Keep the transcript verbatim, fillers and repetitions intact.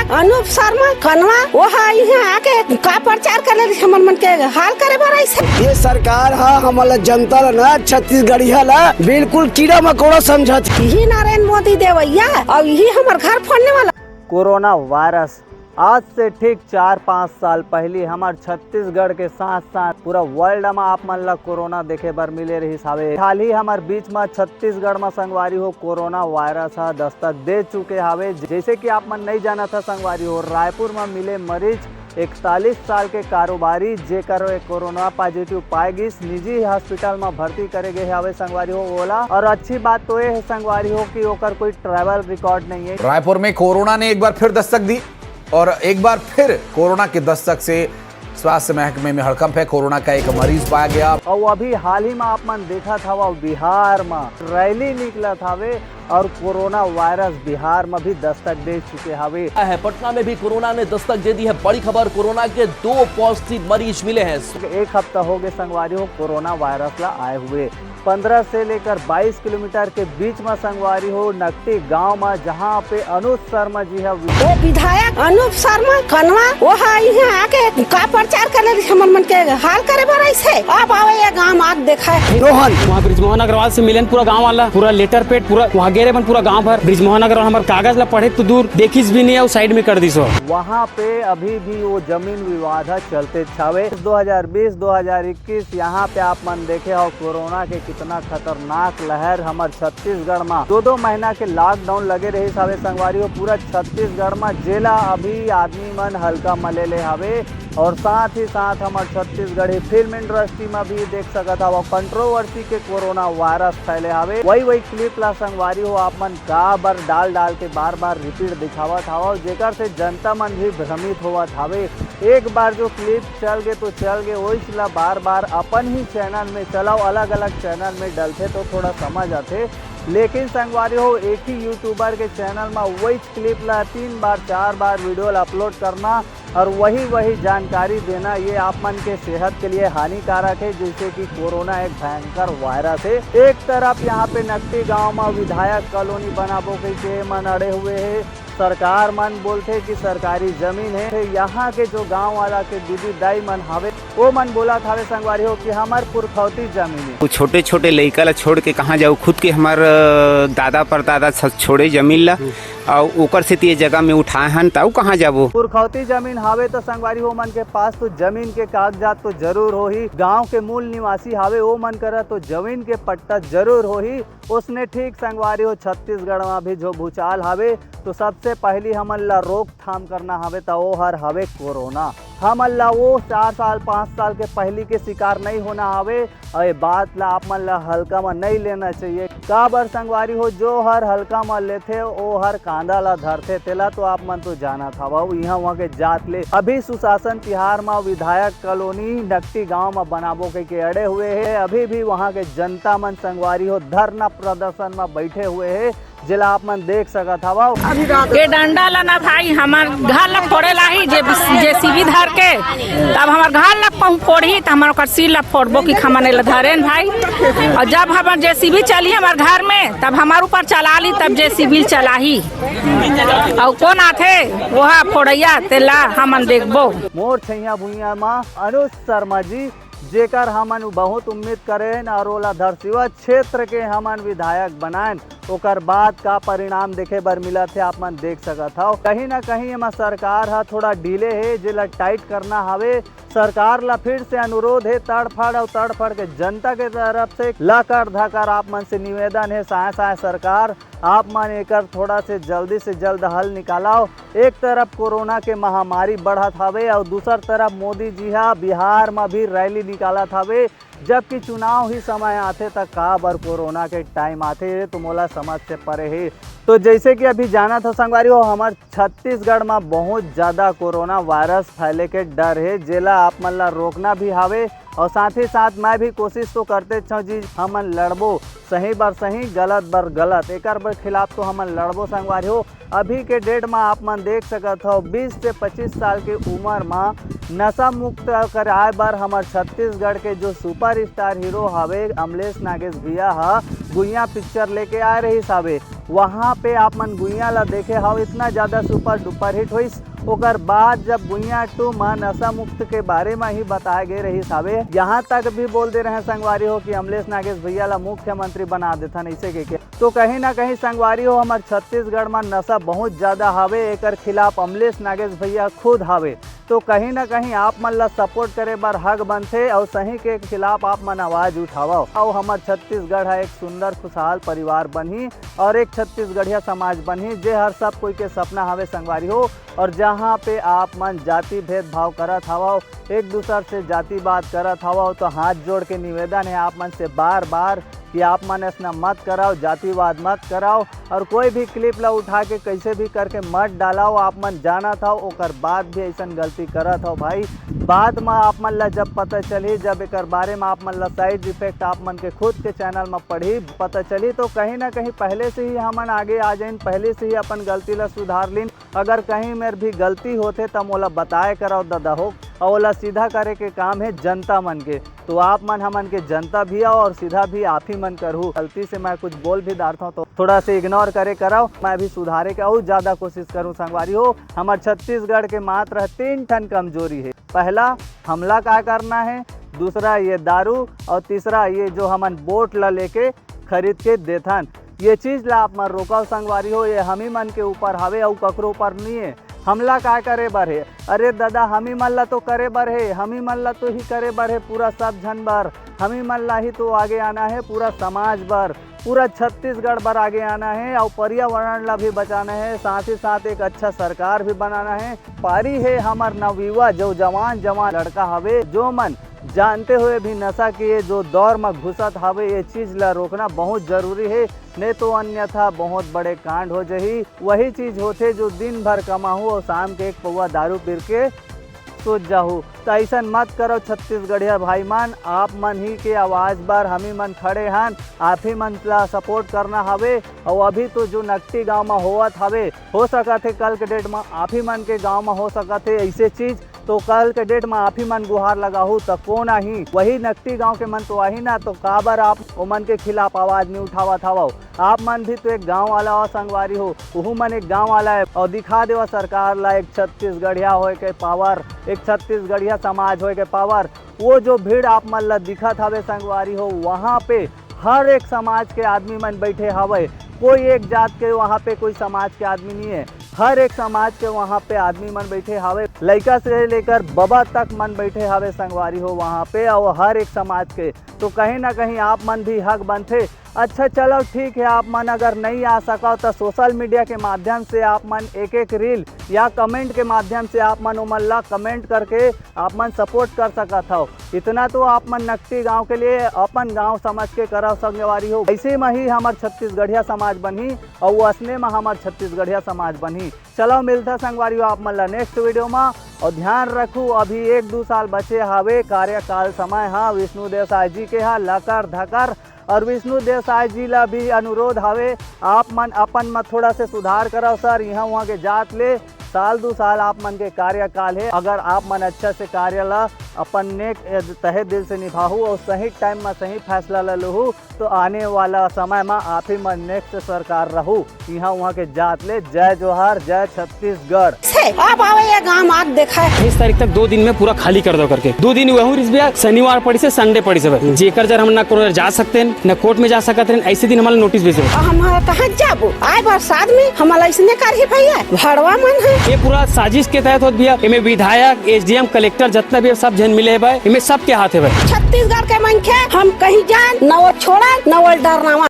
अनूप शर्मा कनवा, वो हा इहाँ आके का प्रचार करे ले, हमर मन के हाल करे बर आइस हे। ये सरकार हा हमन ला, जनता ला ना, छत्तीसगढ़िया ला बिल्कुल कीड़ा मकोड़ा समझत हे। यही नरेंद्र मोदी देवैया, अउ यही हमर घर फोड़ने वाला। कोरोना वायरस आज से ठीक चार पाँच साल पहली हमर छत्तीसगढ़ के साथ साथ पूरा वर्ल्ड म आप मन ला कोरोना देखे बर मिले रहिस हावे। हाल ही हमर बीच म छत्तीसगढ़ म, संगवारी हो, कोरोना वायरस ह दस्तक दे चुके हावे। जैसे कि आप मन नहीं जानत ह, संगवारी हो, रायपुर म मिले मरीज इकतालीस साल के कारोबारी, जेकर कोरोना पॉजिटिव पाए गिस, निजी हॉस्पिटल म भर्ती करे गए हावे, संगवारी हो, ओला। और अच्छी बात तो ये है, संगवारी हो, कि ओकर कोई ट्रैवल रिकॉर्ड नहीं है। रायपुर में कोरोना ने एक बार फिर दस्तक दी और एक बार फिर कोरोना के दस्तक से स्वास्थ्य महकमे में हड़कंप है। कोरोना का एक मरीज पाया गया। और अभी हाल ही में आप मन देखत हवा, बिहार में रैली निकलत हवे और कोरोना वायरस बिहार में भी दस्तक दे चुके हवे। है, पटना में भी कोरोना ने दस्तक दे दी है। बड़ी खबर, कोरोना के दो पॉजिटिव मरीज मिले हैं। एक हफ्ता हो गए, संगवारी हो, कोरोना वायरस ला आए हुए। पन्द्रह से लेकर बाईस किलोमीटर के बीच म, संगवारी हो, नकटी गांव म, जहां पे अनूप शर्मा जी ह वो विधायक अनूप शर्मा कनवा, वो हा इहाँ आके का प्रचार करे ले, हमर मन के हाल करे बर आइस हे। अब आवे ये गांव म आके देखाए। रोहन। वहाँ बृजमोहन अग्रवाल से मिलन, पूरा गांव वाला, पूरा लेटर पेड, पूरा वहाँ गेरे मन, पूरा गांव भर। बृजमोहन अग्रवाल हमर कागज ला पढ़े तो दूर, देखिस भी नहीं, अउ साइड में कर दिस हो। वहाँ पे अभी भी वो जमीन विवाद ह चलते छावे। दो हज़ार बीस, दो हज़ार इक्कीस, यहाँ पे आप मन देखे हो कोरोना के कितना खतरनाक लहर हमर छत्तीसगढ़ में। दो दो महीना के लॉकडाउन लगे रहिस हावे, संगवारी हो, पूरा छत्तीसगढ़ में, जेला अभी आदमी मन हल्का म ले ले हावे। और साथ ही साथ हमर छत्तीसगढ़ी फिल्म इंडस्ट्री में भी देख सकत हव, कंट्रोवर्सी के कोरोना वायरस फैले हावे। वही वही क्लिप ला, संगवारी हो, आप मन का बर डाल डाल के बार बार रिपीट दिखावत हव, जेकर से जनता मन भी भ्रमित होवत हावे। एक बार जो क्लिप चल गे तो चल गे, वही ला बार बार अपन ही चैनल में चलाओ, अलग अलग चैनल में डलथे तो थोड़ा समझ आथे। लेकिन संगवारी हो, एक ही यूट्यूबर के चैनल में वही क्लिप ला तीन बार, चार बार वीडियो ला अपलोड करना और वही वही जानकारी देना, ये आप मन के सेहत के लिए हानिकारक है, जैसे कि कोरोना एक भयंकर वायरस है। एक तरफ यहाँ पे नकटी गांव में विधायक कॉलोनी बनाबो कहिके मन अड़े हुए है, सरकार मन बोलथे कि सरकारी जमीन है। यहाँ के जो गांव वाला के दीदी दाई मन हावे, वो मन बोलत हावे, संगवारी हो, कि हमर पुरखौती जमीन है। वो छोटे छोटे लइका ला छोड़ के कहाँ जाऊ, खुद के हमर, अ, दादा परदादा छ-, छोड़े जमीन ला, अउ ओकर सेती ये जगह में उठाए हन, त अउ कहाँ जाबो? पुरखौती जमीन हावे तो, संगवारी हो, मन के पास तो जमीन के कागजात तो जरूर होही, गांव के मूल निवासी हावे, वो मन करा तो जमीन के पट्टा जरूर होही। उसने ठीक, संगवारी हो, छत्तीसगढ़ में भी जो भूचाल हावे, तो सबसे पहली हमन ला रोकथाम करना हावे, त वो हर हावे कोरोना। हमन ला वो चार साल, पाँच साल के पहली के शिकार नहीं होना हावे। अउ ये बात ला आप मन ला हल्का में नहीं लेना चाहिए। काबर, संगवारी हो, जो हर हल्का में लेथे, वो हर कांदा ला धरथे, तेला तो आप मन तो जानत हवव। इहाँ वहाँ के जात ले अभी सुशासन तिहार में विधायक कॉलोनी नकटी गांव में बनाबो कहिके अड़े हुए है। अभी भी वहाँ के जनता मन, संगवारी हो, धरना प्रदर्शन में बैठे हुए है, जेला आप मन देख सकत हवव। ये डंडा ला ना भाई, हमर घर ला फोड़े लाही, जे, जेसीबी धर के, तब हमर घर ला कहूँ फोड़ही, त हमन ओकर सिर ला फोड़बो कि हमन एला धरेन भाई। अउ जब हमर जेसीबी चलही हमर घर में, तब हमर ऊपर चला ली, तब जेसीबी चलाही। अउ कौन आथे, वो हा फोड़ैया, तेला हमन देखबो। मोर छैया भुइयां मा अनुज शर्मा जी, जेकर हमन बहुत उम्मीद करेन और ओला धरसीवा क्षेत्र के हमन विधायक बनाएन, ओकर बाद का परिणाम देखे बर मिलत हे, आप मन देख सकत हव। कहीं ना कहीं एमा सरकार ह थोड़ा डिले हे, जेला टाइट करना हवे। सरकार ला फिर से अनुरोध हे, तड़फड़ और तड़फड़ के जनता के तरफ से लकर धकर आप मन से निवेदन हे, साय साय सरकार, आप मन एकर थोड़ा से जल्दी से जल्द हल निकालव। एक तरफ कोरोना के महामारी बढ़त हवे और दूसर तरफ मोदी जी हा बिहार म भी रैली निकालत हवे, जबकि चुनाव ही समय आथे त का बर कोरोना के टाइम आथे, ये तो मोला समझ से परे हे। तो जैसे कि अभी जानत हो संगवारी हो, हमर छत्तीसगढ़ म बहुत ज्यादा कोरोना वायरस फैले के डर हे, जेला आप मन ला रोकना भी हावे। और साथ ही साथ मैं भी कोशिश तो करते छो जी, हमन लड़बो, सही बर सही, गलत बर गलत, एकर बर खिलाफ तो हमन लड़बो संगवारी हो। अभी के डेट म आप मन देख सकत हो, बीस से पच्चीस साल के उम्र म नशा मुक्त कराए बर हमर छत्तीसगढ़ के जो सुपरस्टार हीरो हवे अमलेश नागेश भैया ह गुइया पिक्चर लेके आए रहिस हवे। वहाँ पे आप मन गुइया ला देखे हव, इतना ज्यादा सुपर डुपर हिट होइस। ओकर बाद जब गुइया टू म नशा मुक्त के बारे म ही बताए गे रहिस हावे, यहाँ तक भी बोल दे रहे संगवारी हो कि अमलेश नागेश भैया ला मुख्यमंत्री बना देथन ऐसे के, के। तो कहीं ना कहीं संगवारी हो, हमर छत्तीसगढ़ म नशा बहुत ज्यादा हावे, एकर खिलाफ अमलेश नागेश भैया खुद हावे। तो कहीं ना कहीं आप मन ला सपोर्ट करे बर हक बनथे और सही के खिलाफ आप मन आवाज उठावव। और हमर छत्तीसगढ़ ह एक सुंदर खुशहाल परिवार बनही और एक छत्तीसगढ़िया समाज बनही, जे हर सब कोई के सपना हवे संगवारी हो। और जहाँ पे आप मन जाति भेदभाव करत हवव, एक दूसर से जातिवाद करत हवव, तो हाथ जोड़ के निवेदन है आप मन से बार बार कि आप मन ऐसना मत कराओ, जातिवाद मत कराओ और कोई भी क्लिप ला उठा के कैसे भी करके मत डालाओ। आप मन जानत हव, ओकर बाद भी ऐसन गलती करत हव भाई। बाद में आप मन ला जब पता चलही, जब एकर बारे में आप मन ला साइड इफेक्ट आप मन के खुद के चैनल में पढ़ी पता चलही, तो कहीं ना कहीं पहले से ही हमन आगे आ जाइन, पहले से ही अपन गलती ला सुधार लीन। अगर कहीं मेर भी गलती होथे त मोला बताए करव ददा हो, और ओला सीधा करे के काम है जनता मन के। तो आप मन हमन के जनता भी आओ और सीधा भी आप ही मन करहू। गलती से मैं कुछ बोल भी डारथव तो थोड़ा से इग्नोर करे करव, मैं भी सुधारे के अउ ज्यादा कोशिश करूँ संगवारी हो। हमर छत्तीसगढ़ के मात्र तीन ठन कमजोरी है। पहला, हमला का करना है, दूसरा ये दारू और तीसरा ये जो हमन वोट ला लेके खरीद के देथन। ये चीज ला आप मन रोकव संगवारी हो, ये हमी मन के ऊपर हवे अउ ककरो ऊपर नहीं है। हमला का करे बर हे? अरे दादा, हमी मन ला तो करे बर हे, हमी मन ला तो ही करे बर हे, पूरा सब झन बर। हमी मन ला ही तो आगे आना है, पूरा समाज बर, पूरा छत्तीसगढ़ बर आगे आना है और पर्यावरण ला भी बचाना है, साथ ही साथ एक अच्छा सरकार भी बनाना है। पारी है हमर नवयुवा, जो जवान जवान लड़का हवे, जो मन जानते हुए भी नशा के ये जो दौर में घुसत हवे, ये चीज ला रोकना बहुत जरूरी है, नहीं तो अन्यथा बहुत बड़े कांड हो जही। वही चीज होथे जो दिन भर कमाहू और शाम के एक पौवा दारू पी के सोच जाहू। तो ऐसन मत करो छत्तीसगढ़िया भाई मन, आप मन ही के आवाज बर हमी मन खड़े हन, आप ही मन ला सपोर्ट करना हवे। और अभी तो जो नकटी गांव में होवत हवे, हो सकत है कल के डेट में आप ही मन के गांव में हो सकत है ऐसे चीज, तो कल के डेट में आप ही मन गुहार लगाहू तो कौन आही? वही नकटी गांव के मन तो आही ना, तो काबर आप ओमन के खिलाफ आवाज नहीं उठावत हवव? आप मन भी तो एक गांव वाला हो संगवारी हो, उहू मन एक गांव वाला है। और दिखा देवा सरकार ला एक छत्तीसगढ़िया होए के पावर, एक छत्तीसगढ़िया समाज होए के पावर। वो जो भीड़ आप मन ला दिखत हवे संगवारी हो, वहाँ पे हर एक समाज के आदमी मन बैठे हवे। कोई एक जात के वहाँ पे कोई समाज के आदमी नहीं है, हर एक समाज के वहाँ पे आदमी मन बैठे हवे, लइका से लेकर बबा तक मन बैठे हवे संगवारी हो वहाँ पे, और हर एक समाज के। तो कहीं ना कहीं आप मन भी हक बनथे। अच्छा चलो ठीक है, आप मन अगर नहीं आ सको तो सोशल मीडिया के माध्यम से आप मन एक एक रील या कमेंट के माध्यम से आप मन ओमन ला कमेंट करके आप मन सपोर्ट कर सकत हव। इतना तो आप मन नकटी गांव के लिए अपन गांव समझ के करव संगवारी हो। ऐसे में ही हमर छत्तीसगढ़िया समाज बनही और असने में हमर छत्तीसगढ़िया समाज बनही। चलो मिलता संगवारी हो आप मन ला नेक्स्ट वीडियो में। और ध्यान रखू, अभी एक दो साल बचे हवे कार्यकाल समय हा विष्णु देव साय जी के हा लकर धकर। और विष्णु देव साय जी ला भी अनुरोध हवे, आप मन अपन में थोड़ा से सुधार करव सर। यहाँ वहाँ के जात ले साल दो साल आप मन के कार्यकाल है, अगर आप मन अच्छा से कार्य ला अपन नेक तहे दिल से निभाहू और सही टाइम में सही फैसला ला लूहू, तो आने वाला समय में आप ही मन नेक्स्ट सरकार रहू। यहाँ वहाँ के जात ले जय जोहार, जय छत्तीसगढ़। से आप आवे ये गांव आग देखा है। तेईस तारीख तक दो दिन में पूरा खाली कर दो करके। दो दिन वहू रिस भैया, शनिवार पड़ी से संडे पड़ी से भाई। जेकर जर हम ना कोनो जा सकते हैं, ना कोर्ट में जा सकते हैं, ऐसे दिन हमारा नोटिस भेजो। अब हम कहाँ जाबो? आए बरसात में हमारा इसने कर ही भैया, भड़वा मन है। ये पूरा साजिश के तहत होत भैया, इमे विधायक, एसडीएम, कलेक्टर जितना भी है, सब जन मिले है भाई, इमे सबके हाथ है भाई। छत्तीसगढ़ के मनखे हम कहीं जान, न वो छोड़ा, न वो डरनावा।